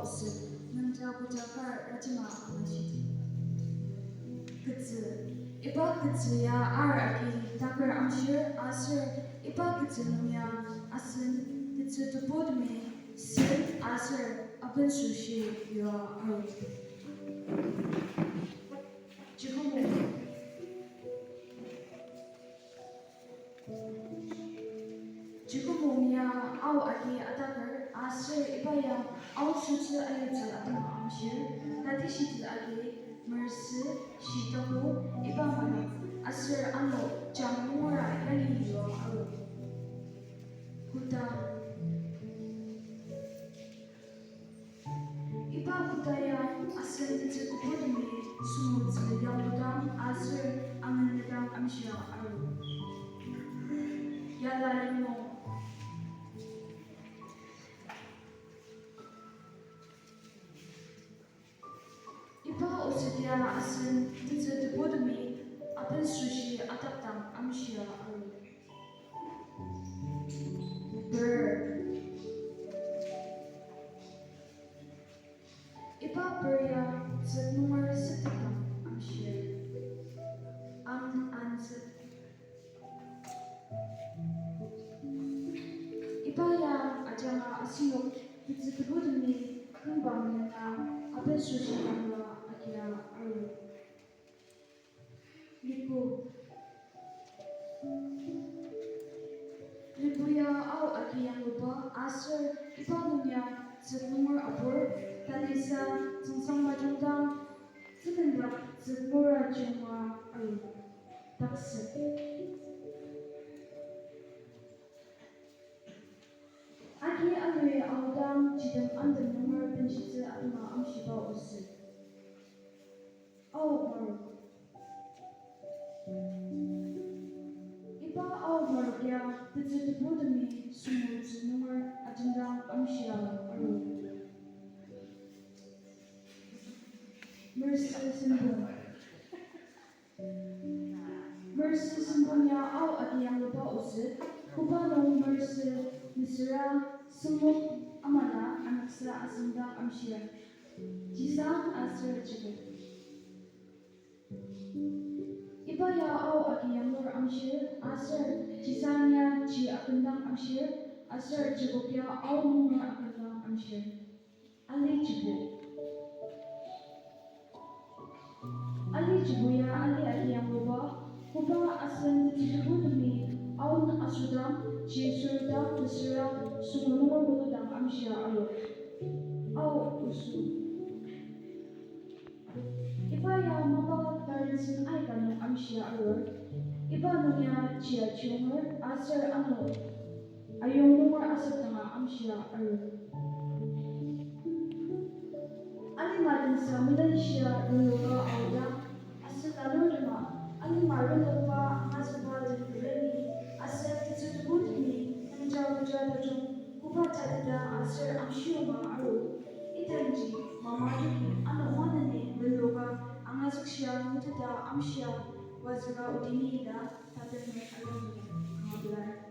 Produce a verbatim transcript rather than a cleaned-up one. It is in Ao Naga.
Oset, nungja koda kar rajema angashidi. Ketsü, iba ketsü ya ar agi takar amshir, aser iba ketsü nung ya asen tetsü tebutemi sen aser aben süshi yua aru. Chikuma. Chikuma ya ao agi ataker, aser iba ya ao sütsü ayutsü atema amshir, tatishitsü agi mersi, shitaku, iba mana, aser ano jang mura yangi yua aru. Koda. Iba koda ya asen tetsü tebutemi sünguzü yangdang aser angenedang amshia aru. Yala yimong. Iba oset ya asen tetsü tebutemi aben süshi atapdang amshia aru. Per. Iba per ya zük nunger setepdang amshir. Am, an, zük. Iba ya ajanga asenok tetsü tebutemi kümba mena aben süshi yangla agia aru. Liku. Liku ya ao agi yangluba aser iba nung ya zük nunger apur, talisa tsüngsang majungdang, tsüngdang zük mura jungwa aru. Taksü. Agi alui aodang jidem andem nunger benshitsü atema amshiba oset. Ao marok. Iba ao marok ya tetsü tebutemi sünguzü nunger ajendang amshia aru. Mersi sembong. Mersi sembong ya ao agi yangluba oset, koba nung mersi mesüra sembong amala anaksa asüngdang amshir. Jisang aser jibok. Iba ya ao agi yanglur amshir, aser jisang ya ji akendang amshir, aser jibok ya ao nunger akendang amshir. Ali jibo. Ali jibo ya ali agi yangluba, koba asen tetsü tebutemi aon asüdang, ji sürudang, mesüra, süngu nunger muludang amshia aru. Ao osu. Iba ya mapa tarensen aika nung amshia arur. Iba nung ya jia chionger aser ano ayong nunger asüpdanga amshia arur. Alima tensa melenshia renloka aodang, aser talur tema alima renlokba angazükba den külemi, aser tetsü tebutemi nungja kecha tajung koba tateta aser amshioma aru, itemji mama toki ano maneni renloka angazükshia nguteta amshia wazüka odini ita tatem ayongni angapelar.